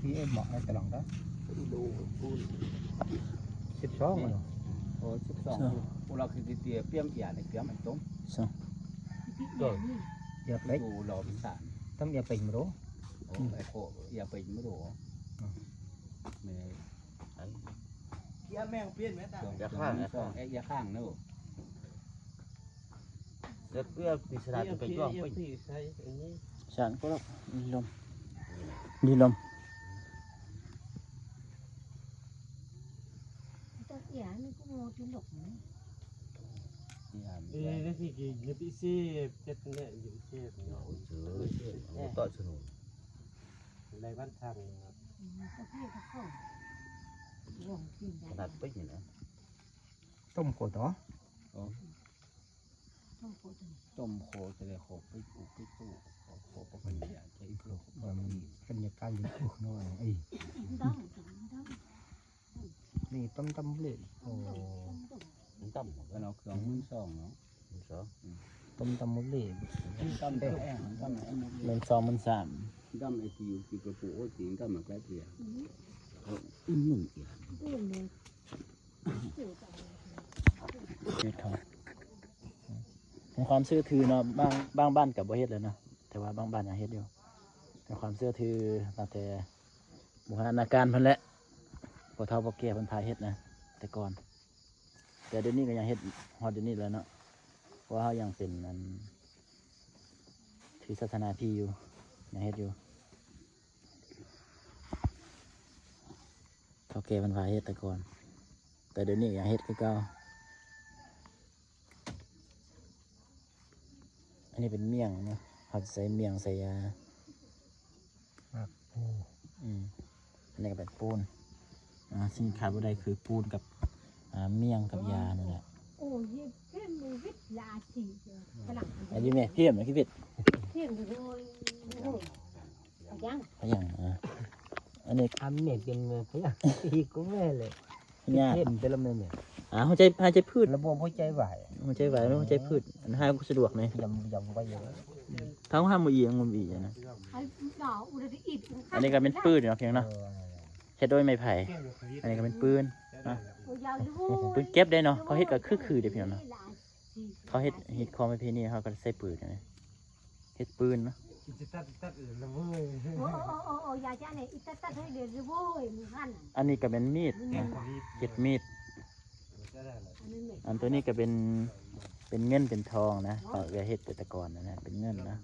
ທີ່ເອັມເໝາະໃນຕະຫຼອງດາ ໂລ ໂອ້ຍ ສິບສອງ ນີ້ ເນາະ ໂອ້ ສິບສອງ ສອງ ໂອ້ ລາວຄືເຕຍ ປຽມຢາໃນ ປຽມອັນຕົມ ສອງ ຢາໄປ ຢູ່ລອມສານ ຕ້ອງຢ່າໄປມະໂຣ ໂອ້ ອືມ ໄອ້ໂຄ ຢ່າໄປມະໂຣ ອືມ ແມ່ນ ຢາແມ່ງປ່ຽນແມ່ນຕາ ຢາຂ້າງ ຢາຂ້າງ ຢາຂ້າງເນາະ. ແລ້ວເພື່ອປີສະດາຈະໄປຈ້ອງໄປ ສານກໍລະ ມີລົມ ມີລົມ ເອີ ນີ້ຊິກິນຢູ່ພິເສດ ເຈັດແນ່ຢູ່ພິເສດເນາະ ໂອ້ຍ ເອີ ໂອ້ ຕໍ່ສະໜູນ ໄລ່ບ້ານທາງ ຂະໜາດໄປນີ້ນະ. ຕົ້ມໂຄຕົວ ໂອ້ ຕົ້ມໂຄຈະໄດ້ຂໍໄປປູກໄປປູກ ຂໍ ຂໍປະກັນຍາໃຈ ເພື່ອ ເພື່ອມັນ ບັນຍາກາດຢູ່ໂຄເນາະ ເອີຍ ນີ້ຕົ້ມຕຳເລ ໂອ້ ຕົ້ມຕຳ ເພິ່ນເອົາເຄື່ອງໝື່ນສອງເນາະ ໝື່ນສອງ ອືມ ຕົ້ມຕຳເລ ຕົ້ມຕຳແຕ່ ຕົ້ມຕຳ ໝື່ນສອງ ໝື່ນສາມ ດຳໄອທີຢູ່ ກິນກະປູ ໂອ້ຍ ກິນກະໝາກແກເພຍ ອືມ ອືມ ເຮັດເຂົາ ໃນຄວາມເຊື່ອຖືເນາະ ບາງ ບາງບ້ານກໍບໍ່ເຮັດແລ້ວເນາະ ແຕ່ວ່າບາງບ້ານຍັງເຮັດຢູ່ ໃນຄວາມເຊື່ອຖື ຕັ້ງແຕ່ບູຮານນາການພຸ້ນແຫຼະ ພໍ່ເຖົ້າພໍ່ແກ່ເພິ່ນພາເຮັດນະ ແຕ່ກ່ອນ ແຕ່ດຽວນີ້ກໍຍັງເຮັດ ຮອດດຽວນີ້ແຫຼະເນາະ ເພາະວ່າເຮົາຍັງເປັນ ອັນ ຖືສາສະໜາຜີຢູ່ ຍັງເຮັດຢູ່. ເຖົ້າແກ່ເພິ່ນພາເຮັດແຕ່ກ່ອນ ແຕ່ດຽວນີ້ກໍຍັງເຮັດຄືເກົ່າ. ອັນນີ້ເປັນໝ້ຽງເນາະ ເຮົາຈະໃສ່ໝ້ຽງໃສ່ຢາ ໝາກພູ ອືມ ອັນນີ້ກໍເປັນປູນ ອ່າ ສິ່ງຂາດບໍ່ໄດ້ຄືປູນກັບ ອ່າ ໝ້ຽງກັບຢານີ້ແຫຼະ. ໂອ້ຍ ເພິ່ນວິດລາຊີ ຝຣັ່ງ ອັນນີ້ແມ່ ພຽມນະ ຄືເປັນ ພຽມ ໂອ້ຍ ພະຍັງ ພະຍັງ ອ່າ ອັນນີ້ ອາ ແມ່ນເປັນພະຍັງ ອີກກໍແມ່ນເລີຍ ພະຍາດ ເຫັນແຕ່ລະແມ່ນ ອ່າ ຫົວໃຈ ຫາຍໃຈພືດ ລະບົບຫົວໃຈວາຍ ຫົວໃຈວາຍ ຫົວໃຈພືດ ອັນຫາຍບໍ່ສະດວກນີ້ ຢຳ ຢຳໄປຢູ່ ທາງຫາໝໍອີຫຍັງບໍ່ມີນະ ອັນນີ້ກໍເປັນປືນເນາະ ພຽງເນາະ ເອີ ເຮັດດ້ວຍໄມ້ໄຜ່ ອັນນີ້ກໍເປັນປືນເນາະ ໂອ້ຍ ຢາວຢູ່ ປືນເກັບໄດ້ເນາະ ເຂົາເຮັດກໍຄືໆເດ້ ພຽງເນາະ ເຂົາເຮັດ ເຮັດຂອງປະເພນີ ເຂົາກໍໃຊ້ປືນນະ ເຮັດປືນເນາະ ອີຕະຕັດ ຕັດລະເວີຍ ໂອ້ ໂອ້ ໂອ້ ໂອ້ ຢາຈະນີ້ ອີຕະຕັດໃຫ້ເດລະເວີຍ ມື້ຫັ້ນ ອັນນີ້ກໍແມ່ນມີດນະ ເຮັດມີດ ອັນໂຕນີ້ກໍເປັນ ເປັນເງິນເປັນທອງນະ ເຂົາເຮັດແຕ່ກ່ອນນະ ເປັນເງິນນະ.